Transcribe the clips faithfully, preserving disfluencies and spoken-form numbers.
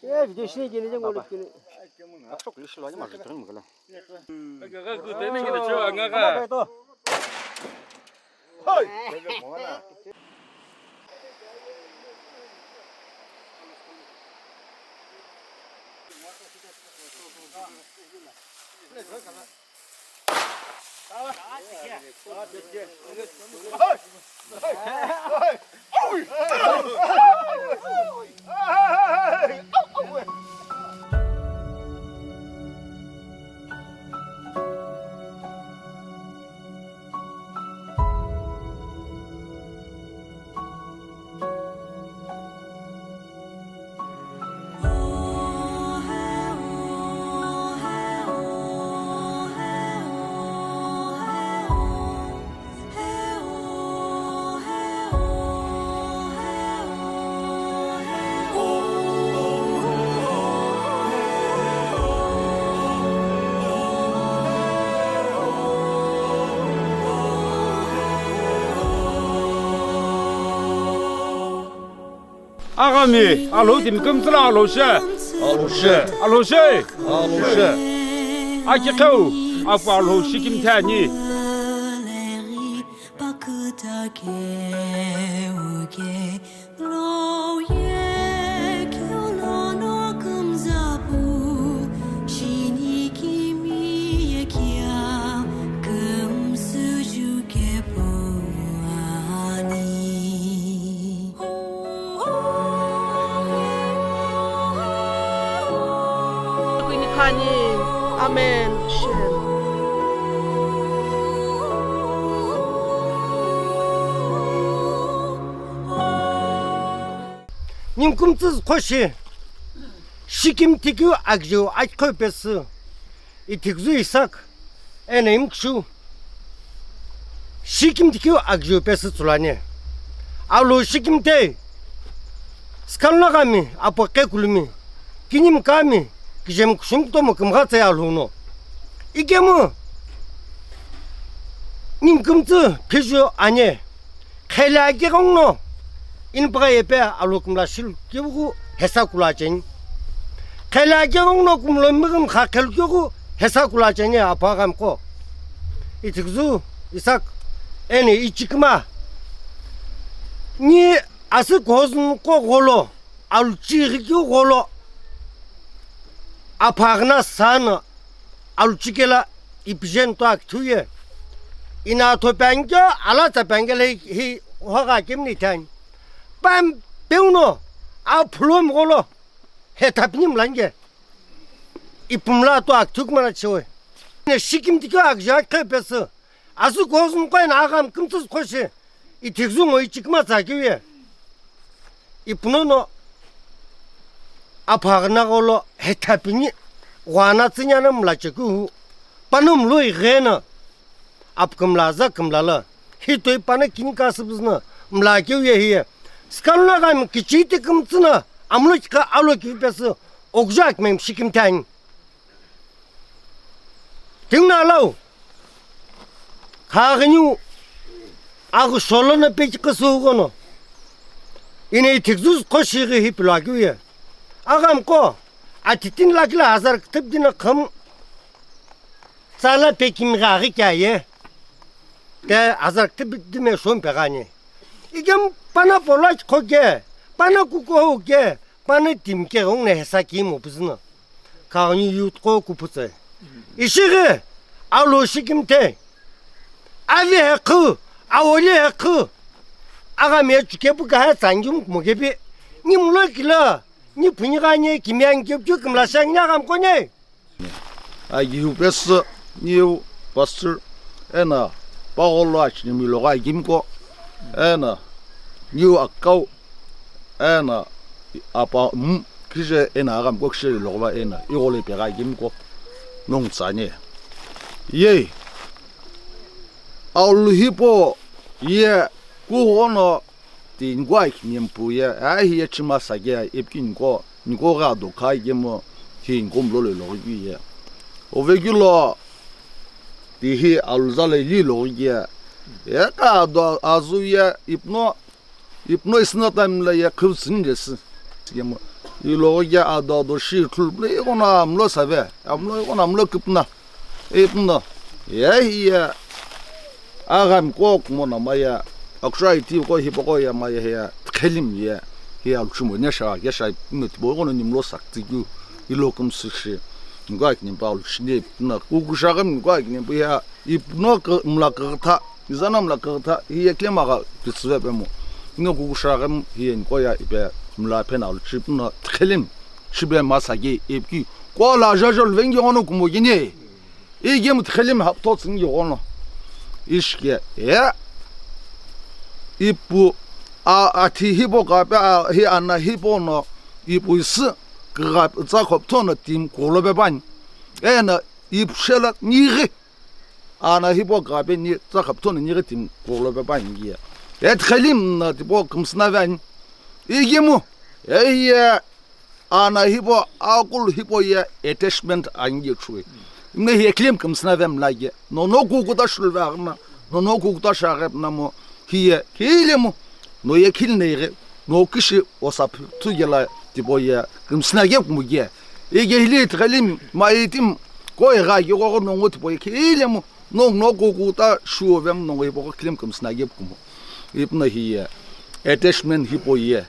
Eh, video shini kini je ngolo kini. Aksok lishilo aja ma jitrin mukala. Aghami, Alhou timi kümtsü lo Alhou she. Alhou she. Alhou she. Alhou she. Aki kheu, apu Alhou shikimthi ani. Amen. Ningkumtsü züqho shi, shikimthi keu akjeu akiqheu pesü, ithiküzü Isak, eno imküshu, shikimthi keu akjeu pesü tsülani. Alhou shikimthi, sükalono aghami, apu qekulumi, kinimi kami, kijemi kushumi kutomo kümgha tsa ye Alhou no. Ikemu, ningkumtsü phiju ani. Khele akeghenguno, inipagha yepe Alhou kümla shilu keu gu hesa kula cheni. Khele akeghenguno kumlo mighim kha khelu keu gu hesa kula cheni apu aghami qo. Ithiküzü Isak, eno ichikima. Ni asü ghozü noqo gholo, aluchi ighi keu gholo. Apu aghüna sano, aluchi kelo ipuzeni to akithu ye. Inatho pangyo, alatsa pangyo le hi hogha kemni tani. Pam peuno, aphulomi gholo, he thapini mlanye. Ipumla to akithu kumana chewe. Ne shikimthi keu akjeu akiqheu pesü. Asü ghozü noqo eno aghami kümtsü züqho shi, ithiküzü ngo ichikima tsa keu ye. Ipuno no apu aghüna gholo he thapini ghwana tsünyana mla chekeu hu, pano mlu igheno, apu kümla za kümla lo, hitoi pano kini kasüpüzü no mla keu ye hiye. Sükalono aghami kichiti kümtsü no, amlo kikha alo kivi pesü, oküju akimemi shikimthi ani. Tinguna lau. Khaghiniu aghusholono pechi küsü ghono. Ino ithiküzü züqho shighi hi pilo akeu ye. Aghami qo, atitini lakhi lo azar küthüp dino kham tsala pekimi gha aghi kea ye. Te azar küthüp dime shompe ghani. Ikemu pano polo kho ke, pano kuko ho ke, pano timi ke ghungne hesa kimo püzüno. Khaghiniu youth qo kupütse. Ishighi, Alhou shikimthi. Avi heqhu, awoli heqhu. Aghami ye chukepu kaha tsangium kumokepi. Ni mlo kilo, ni phuni ghani kimi angi kepchu kümla shangi ni aghami qo ne. Agihu pesü, niu pastor, eno, pagholo achinimi lo gha agimiko, eno, niu akau, eno, apa, mm, kije, eno, aghami ko kije lo gha, eno, igholo ipegha agimiko, nongu tsani. Yei, aulu hipo, ye, kuhono, ti niko akhi nyempu ye, ahi ye chima sake, epki niko, niko gha do kha ye mo, hi niko mlo lo lo ye. Ovekilo, ti hi aluzale li lo ye. E ka do azu ye, ipno, ipno isna time la ye khutsin de si. Ye mo, Iloghi ye ado ado shi ithulu puna ighono amlo save, amlo ighono amlo kupuna. Ipuno, ye hiye aghami kokumo na maye, akusha iti ko hipaqo ye maye hiye, tikhelimi ye, hiye aluchimo ne sha, ye sha ipuna tipau ighono nimlo sakti keu, ilo kümsü shi, ngo akini pa aluchine ipuna, kukusha ghami ngo akini pa hiye, ipuno ke-, mla kaghatha, izana mla kaghatha, hiye kile magha pitsüve pemo. Ino kukusha ghami hiye ngo ye ipe mla pena aluchi ipuna, tikhelimi shibe masa ke ipki, kola jajo luvenghi ighono kumo kini. Igemu tikhelimi haptho tsüni ighono. Ishi ke, e. Ipu, a, athi hipau kape, a, hi ana hipau no, ipu isü, kigha tsa khoptho no timi kulo pe pani. Eno, ipu shela nighi. Ana hipau kape ni tsa khoptho no nighi timi kulo pe pani ye. E tikhelimi no tipau kümsü na veni. Igemu, e ye. Ana hipau, akulu hipau ye attachment ani ye chue. Mne hiye kile kümsü na ve mla ye. Nono kukuta shulu ve aghana, nono kukuta shaghe puna mo hiye kile mo. No ye kile ne ighe, no kishi osa phu-, thu ye la tipau ye kümsü na ye kumo ye. Ige hili tikhelimi, ma itimi, ko igha ye ko no ngo tipau ye kile mo. Nongu no kukuta shuo vemu nongu hipau ko kile kümsü na ye kumo. Ipuno hiye attachment hipau ye.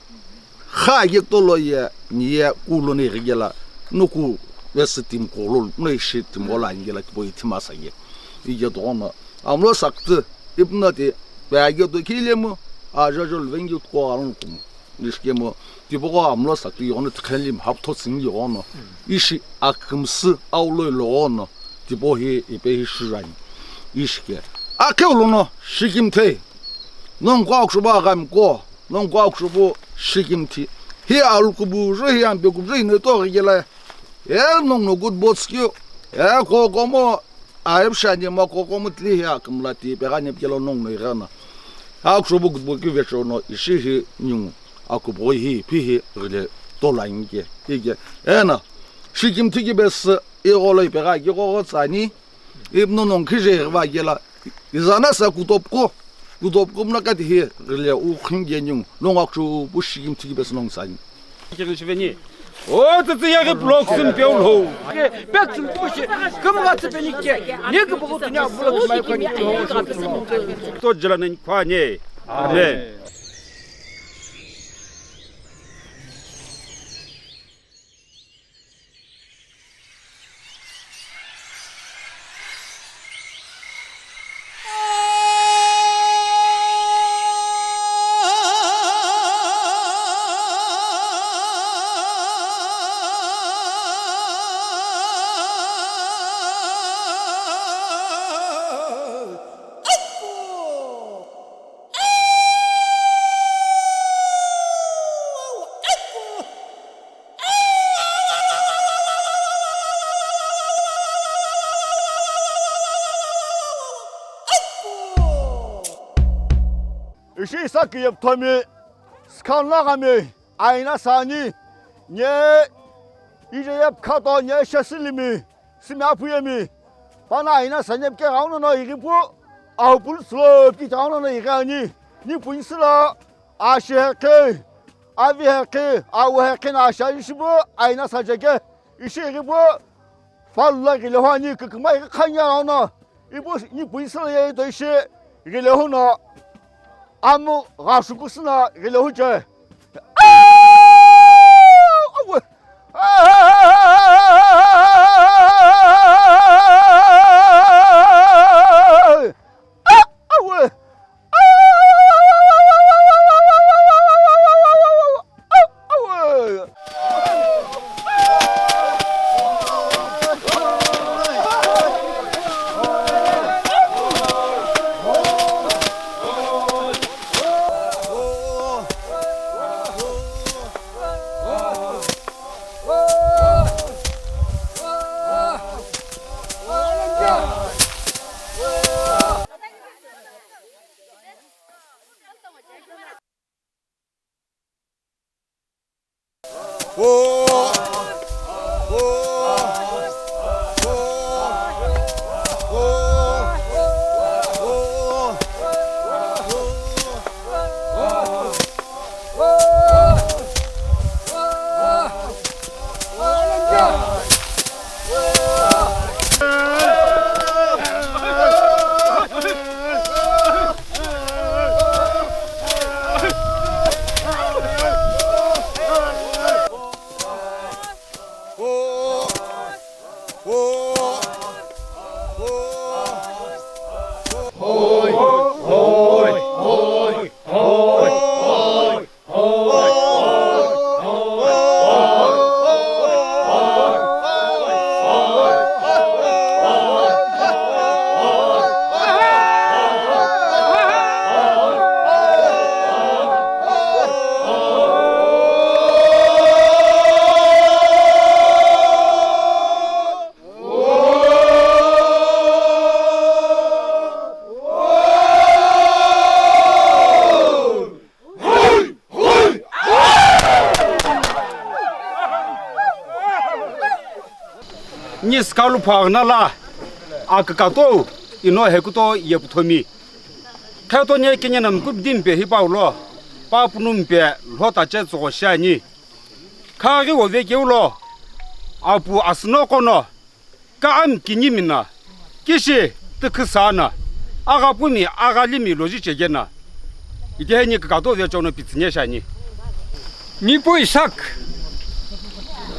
Kha ye tolo ye, ni ye kulo ne ighi ye la, nuku vesi timi kulo, no ishi timi kulo ani ye la tipau ithima sa ye. Iye dono, amlo sakti, ipuno ti, pe ye do kile mo, a jajo luvenghi ko alon kumo. Ishi kemu, tipaqo amlo sakti ighono tikhelimi haptho tsüni ighono. Ishi akümsü aulo iloghono, tipaqo hi ipe hi shijani. Ishi ke. Akhe ulono, shikimthi. Nongu akushubo aghami ko, nongu akushubo shikimthi. Hi alukubu ju, hi ampe kubu ju, hino to ghikela. E nongu no good bots keu. E kokomo, Aipshani ma kokomu tili hi akümla ti peghani pkelo nongu no ighena. Akushobo kubo ki vecho no ishi hi ningu. Akubo hi pi hi ghile tolani ke. Ike. Ena. Shikimthi ki besi igholo ipegha ki ghogho tsani. Ipno nongu khije ghivakela. Izana sa kutopko. Kutopko mna kati hi ghile u khinge ningu. Nongu akushobo shikimthi ki besi nongu tsani. Shiveni. O tsitsi yaghi block sim peu lo. Pek sim pushi. Kümgha tsipeni ke. Ni ke bugu tunya block sim pushi. To jela nen kwani. Amen. Ishi Isaki yepthomi, Sikhanlaghami, Aina Sani, nye ije yepkhato, nye shesilimi, Simi apuyemi, pana aina sanyepke gaunono ighipu, aupulu sulo pki gaunono ighi ani, nipu isilo, ashi heqhi, avi heqhi, awu heqhi na ashi ani shipu, aina sajeke, ishi ighipu, palula ghilehu ani kikima ighi khanya gauno, ipu nipu isilo ye ito ishi ghilehu no, amu ghashuku sina ghilehu che. Sikalu pho aghüna la akükatou ino hekuto yeputhomi. Khetoni kenya na mkubdi mpe hipau lo, pa punu mpe lho tache tsogho shiani. Khaghi wovekeu lo, apu asüno qono, ka ami kinimi na, kishi tükhüsa na, aghapumi aghalimi loji chekena. Itiheni kükado vechono pitsüni shiani. Nipu Isak,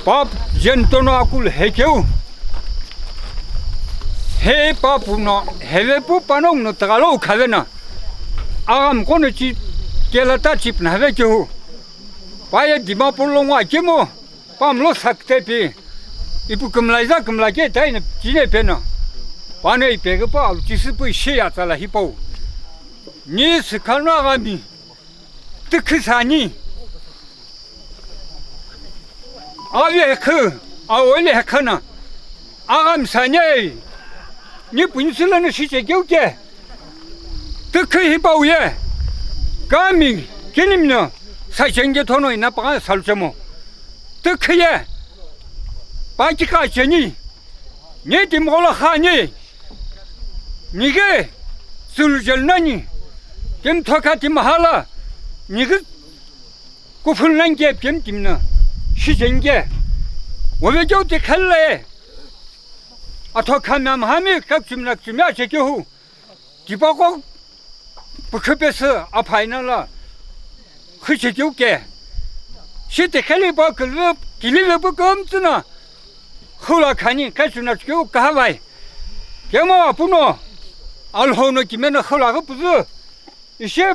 pap jentono akul hekeu. He papu no, hevepu panong no tagalo ukhavena. Agam kono chi kelata chip na heve kehu. Paye Dimapur lo ngwa kemo. Pamlo saktepi, ipu kümlaiza kümla ke taina chine pena. Pano ipeghi pa alu chisipu ishi ya tsala hipau. Ni sikano agami, tükhüsani. Avi hekhu, awele hekhana. Agami sani, ni punisula no shiche keu ke. Tükhü hipau ye, kami kinimno sachenge thono ina pagha saluchemo. Tükhü ye, pa kika cheni, ni timgholo khani, nighi sulu jel nani, tim thoka tim hala, nighi kuful nani ke tim timna, shi jenge, wovekeu te khalle, atho khamyam hami kakchimna kchimya chekehu. Tipaqo pükhu pesü aphaina la khüchekeu ke. Shi tekheli pa külü kilive pu kümtsü na khula khani kachuna chukeu kahavai. Kemo apuno alhono kimena khula ghi püzü. Ishi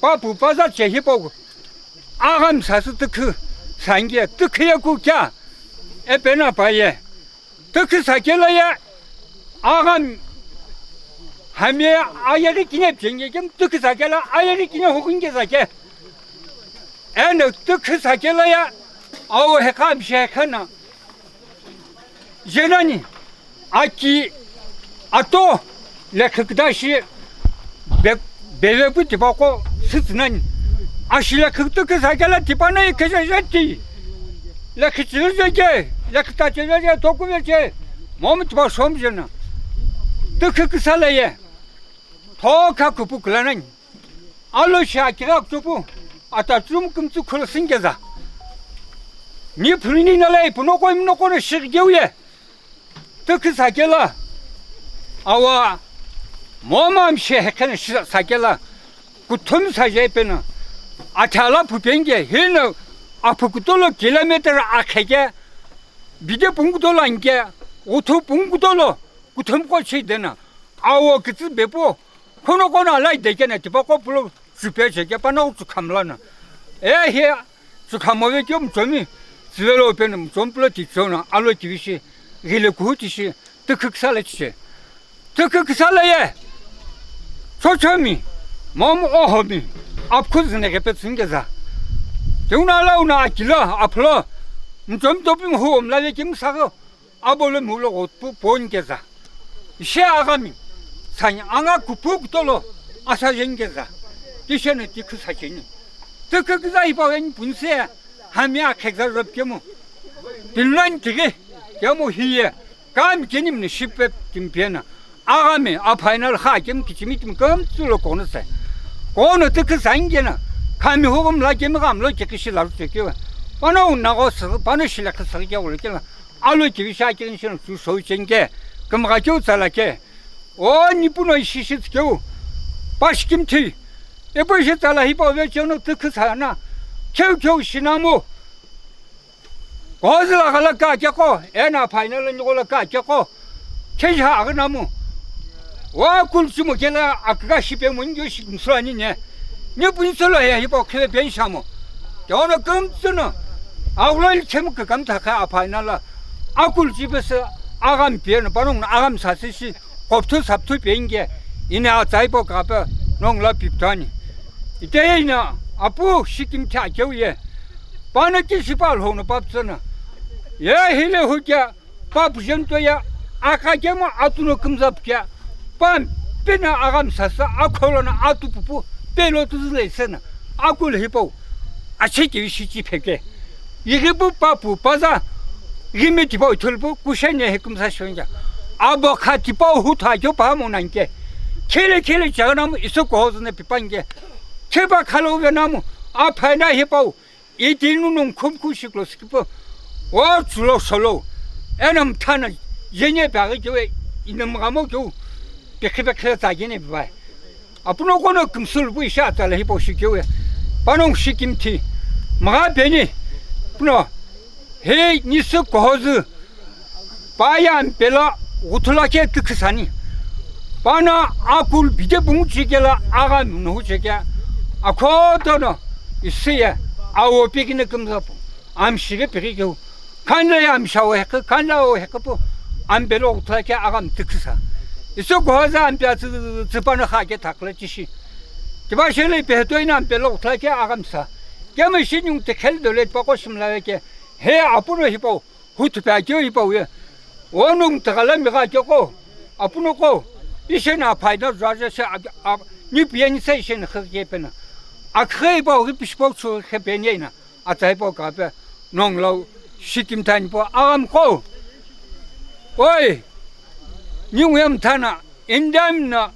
papu paza chehi pau. Agam sasü tükhü sange tükhü ye ku kya. Epena pa ye. Tükhü sakela ye, agam hami ayeghi kine pchenge kem tükhü sakela ayeghi kine hukun ke sake. Eno tükhü sakela ye, awo hekha mshe hekhana. Jenani, aki, ato, Lekhikda shi be-, bevepu tipaqo sütsünani. Ashi lekhiktu kisa kela tipano ikhejeje ti. Lekhichirije je, lekhitacheje je, tokuveje. Momu tipa shomjena. Tükhi kisa leye. Thokha kupu kulanani. Alo shi akira kutupu. Atachum kumtsu khulosingeza. Ni phulini nalai punoko imnoko no shirgeuye. Tükhi sakela, awa, moma mshe hekhena shi sakela, kuthum saje pena, athala phupenge, hino, aphukutolo kilometer akheke, bide pungutolo anke, uthu pungutolo, kuthum ko chi dena, awo kitsi bepo, Khono kono alai dekena tipaqo pulo chupe cheke panongu chukhamlana. E he chukhamove kyo mchomi, chivelo peno mchomi pulo tichona, alo tivishi, ghile kuhu tishi, tükhi kisa la tishi. Tükhi kisa la ye, chochomi, mom ohomi, apkhu zine kepe tsungeza. Teuna launa akila, aplo, mchomi topi mhu omla ve kim sago, Abolo mulo pu pon keza. Ishe agami. Sani anga kupu kutolo asa jen keza. Tishene tikhu sacheni. Tükü keza ipa ven punse. Hami akhekza rop kemu. Pinlan tiki. Kemu hiye. Kam kenim ni shipe timpena. Agami a final ha kem kichimi tim kam tsulo kono se. Kono tükü sangena. Kami hogom la kemi gam lo kikishi la rute kewa. Pano unago se. Pano shila kesa ke wala kela. Alo kivi sha kirin shino tsu shou chenge, kümgha keu tsala ke. O nipuno ishi shi tsu keu. Pashi kimthi. Epo ishi tsala hipa ove cheno tükhu sana. Keu keu shinamu. Kozila ghala ka keko. Ena final ni gola ka keko. Khe ha agnamu. Wa kul chumo kela akga shipe mo nyo shi mswani ne. Ni pun solo he hipo khele ben shamo. Dono kum tsuno. Awlo il chem ka kam ta kha apha ina la. Akul chi bes agam pe no panong na agam sa si shi. Kop thu sap thu pe inge. Ina atsai po ka pe nong la pip tani. Ite ina apu shikim kha keu ye. Pana ki shi pa lo no pap tsana. Ye hile hu kya. Pa pujento ya, aka kemo atuno kümzap kya, pa pina agam sasa, akholo na atu pupu, pelo tuzule sena, akul hipo, ache ke shi chi pheke. Yighi pu pa pu paza, Ghimi tipau ithulupu kusheni hikümsa shonja. Abo kha tipau hutha kyo pa mo nanke. Khele khele chaganamu iso kohozune pipanke. Kheba khalo venamu. Aphaina hipau. Itinu nung khum khu shiklo sikipo. O chulo solo. Enam thana jenye pa ge kyo inam gamo kyo. Pekhe pekhe ta jene bai. Apuno kono kümsülu pu isha atsala hipau shikeu ye. Panongu shikimthi. Maga peni. Puno. He nisi kohozü. Paya ampelo guthula khe tükhüsani. Pana akul bide bungu chikela aga nuhu cheke. Akhotono. Isiye. Awo pikini kümzapu. Amshire pikikeu. Khanla ya mishawo hekhe, khanla o hekhe pu, ampelo uthula khe agam tükhüsa. Iso kuhaza ampia tsü, tsü, tsüpana kha khe thakla chishi. Tiba shele pe heto ina ampelo uthula khe agam sa. Kema shi nyung tekhel dole pa ko shimla ke. He apuno hipo, hutu pa kyo hipo ye. O nung tagala mi ga kyo ko. Apuno ko. Ishe na phaina zwa zwa she ab, ab, ni piya ni sa ishe na khe khe pena. Akhe hipo hi pishpo chu khe pena ina. Atsai po kape, nong lau, shikim tani po, agam ko. Oi, ni nguyam thana, indam na,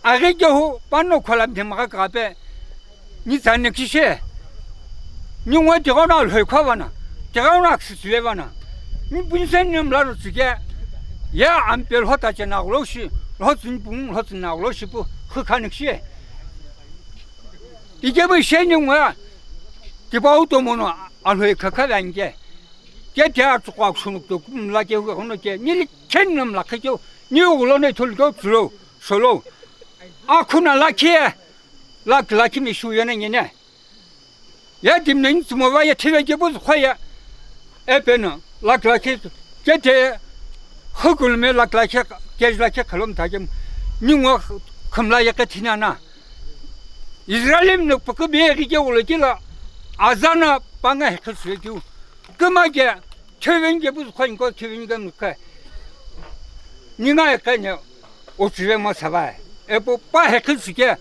agi ke hu, panno kholam de maka kape, ni tsan ne kishe. Ni ngwa tiga na lhoi khwa bana, tiga na ksi sile bana. Ni bunsen nem la no tsike, ya ampel hota che na lo shi, lo tsin pung, lo tsin na lo shi pu, khu khan kishe. Ike bu she ni ngwa, Tipau tomo no alhoi khakha vangke. Ke te atsukwa sunuk to kumla ke hu hono ke. Ni li chen nam la khe ke. Ni ulo ne thul ke tsulo. Solo. Akhuna la khe. Lak la khe mi shu yene ngene. Ya dim ne tsumo va ya thive ke bu khoya. Epe no. Lak la khe. Ke te. Hukul me lak la khe. Ke la khe khalom ta ke. Ni ngo khumla ya ke thina na. Israelim no paka be ri ke ulo kila azana panga he khasü ke u. Kama ke thevin ke bu khwan ko thevin ke mka. Ni ngai ka ne o tsire ma sabai. E po pa he khasü ke.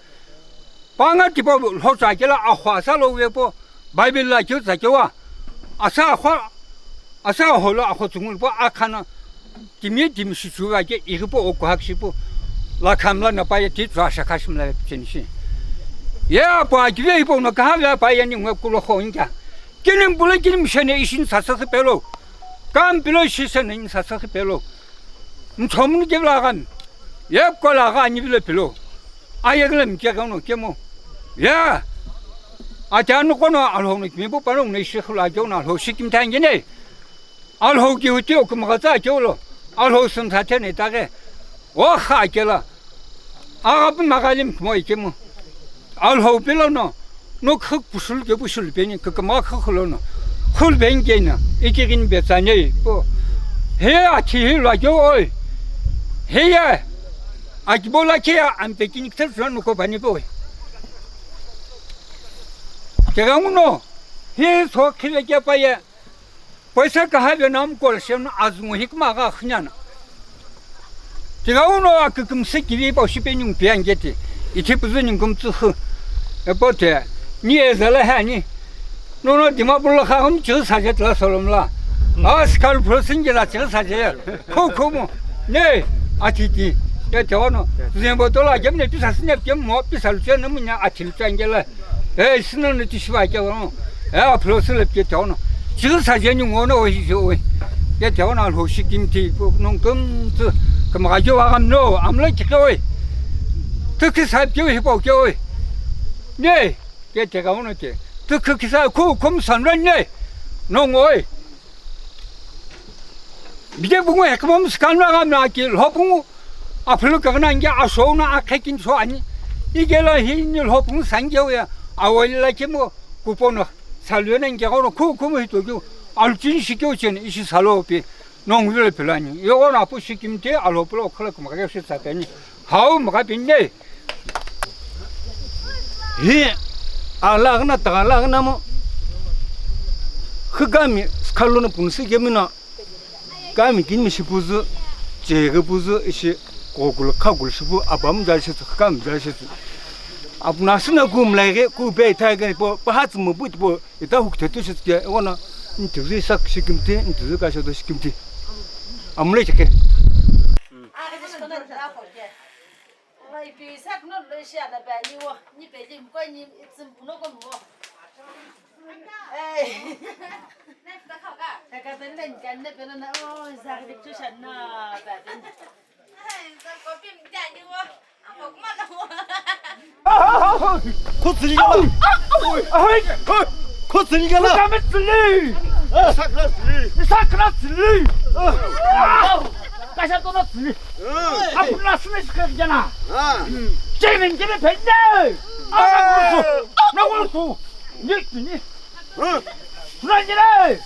Panga ti po lo cha ke la a khwa sa lo we po. Bible la ke za ke wa. Asa khwa Asa holo akho tsungul po akhana timi timi shi chuva ke iri po oku hak shi po la khamla na pa ye ti tswa sha khashim la chen shi. Ye apo akive ipo no kaha ve pa ye ni ngwe kulo kho inja. Kinim bula kinim shene ishin sa sa pelo. Kam pelo shi shene in sa sa pelo. Mthomni ke la gam. Ye ko la ga ni bile pelo. Aye gele mke ga no kemo. Ye. Ata no kono alho no kimi po pa no ne shi khula jo na alho shi kim tan gene. Alhou ki uti oku magatsa keulo. Alhou sumtha tene tage. O kha kela. Aga pu magalim kmo ikemu. Alhou pilo no. No khuk pusul ke pusul peni ke kama khukhulo no. Khul ben ke na. Iki gin be tsane po. He athi hi la jo oi. He ya. Akibola ke ya ampe kin ktel no ko bani po. Ke ga no. He so khile ke pa ya. Paisa kaha ve nam kol shem na azungu hikma ga khnyana. Tiga uno aküküm se kivi pa shipe nyung pian geti. Ithi puzu nyung kum tsu khu. E pote. Ni ezala hani. No no Dimapur la kha hum chu sa jet la solom la. A skal prosin ge la chu sa je. Ko ko mo. Ne. Atiti. Ye te ono. Zembo to la gem ne pisa sine gem mo pisa lu chen na munya atil chen ge la. E sino ne ti shiva ke ono. E aplo sile ke te ono. Chi sa je ni ngono o hi o. Ke te ono lo shi kim ti ko nong kum tu. Kam ga jo agam no. Am lo ki ko. Tu ki sa ke hi po ke o. Ne. Ke te ga ono te. Tu ki sa ko kum san ran ne. No ngoi. Bide bungu hekmom skanra ga na ki lhobungu. Aphulu kagna nge asho na akhekin so ani. Igela hi ni lhobungu sangye ya. Awali la kemo kupono. Salwe na nge goro ku kumo hito kyu. Alchin shikyo chen ishi salo pi. Nong vile pelani. Yo na pu shikim te alo pulo khala kuma ga shi tsapeni. Hau maga pinne. Hi ala gna ta ala gna mo. Khigami skallo no punsi gemina. Kami kinmi shipuzu. Chege puzu ishi kokul khakul shipu apam jal shi khigami jal shi. Apna sina kum lege ku be ta ge po pahat mo but po ita huk tetu shi ke ona. Ntuzu Isaac shikimti, ntuzu Kashoto shikimti. Amule cheke. Khutsini kala. Khutsini kala. Kame tsili. Sakra tsili. Sakra tsili. Kasha tona tsili. Apuna sine shikhe jana. Chini kene pende. Na kusu. Ni ni. Tuna jere.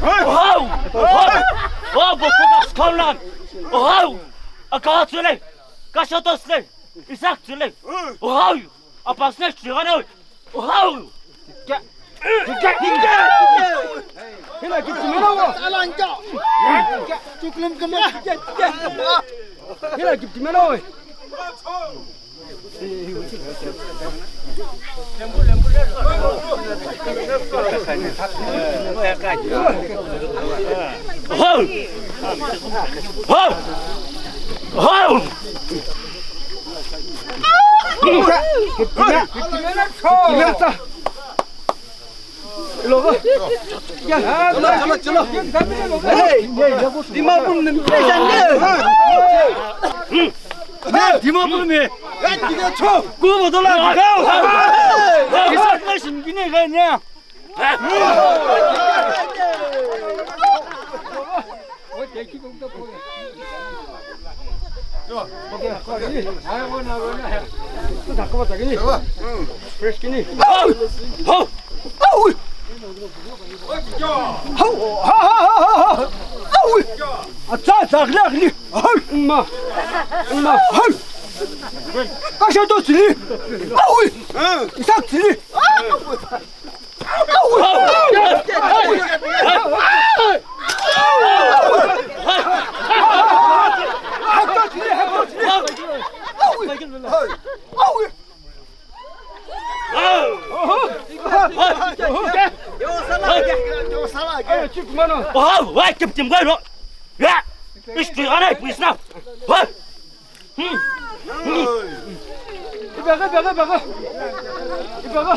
Ohau! Ohau! Ohau! Bokuka skolnan! Ohau! Akahatsule! Kashatosle! Isaac tsule! Ohau! Apasne chigano! Ohau! Hila kiptimelo! Hila kiptimelo! Dimapur ni. Dimapur ni. Kubo dola. Isa machine gini gani. Acha, acha, aghili, aghili. Ahui, mma. Mma, ahui. Kasha to tsili. Ahui. Isak tsili. Ohau, wai kiptim goi ro. Ya. Ish tu ana ipu isna. Wai. Ibaga, ibaga, ibaga. Ibaga.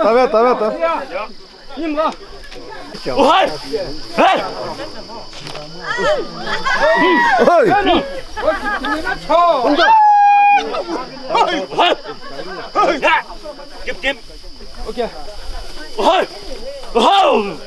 Tabe, tabe, tabe. Nimga. Ohai. Hey. Ohai. Ohai. Kip, kip. Okay. Ohai. Ohai.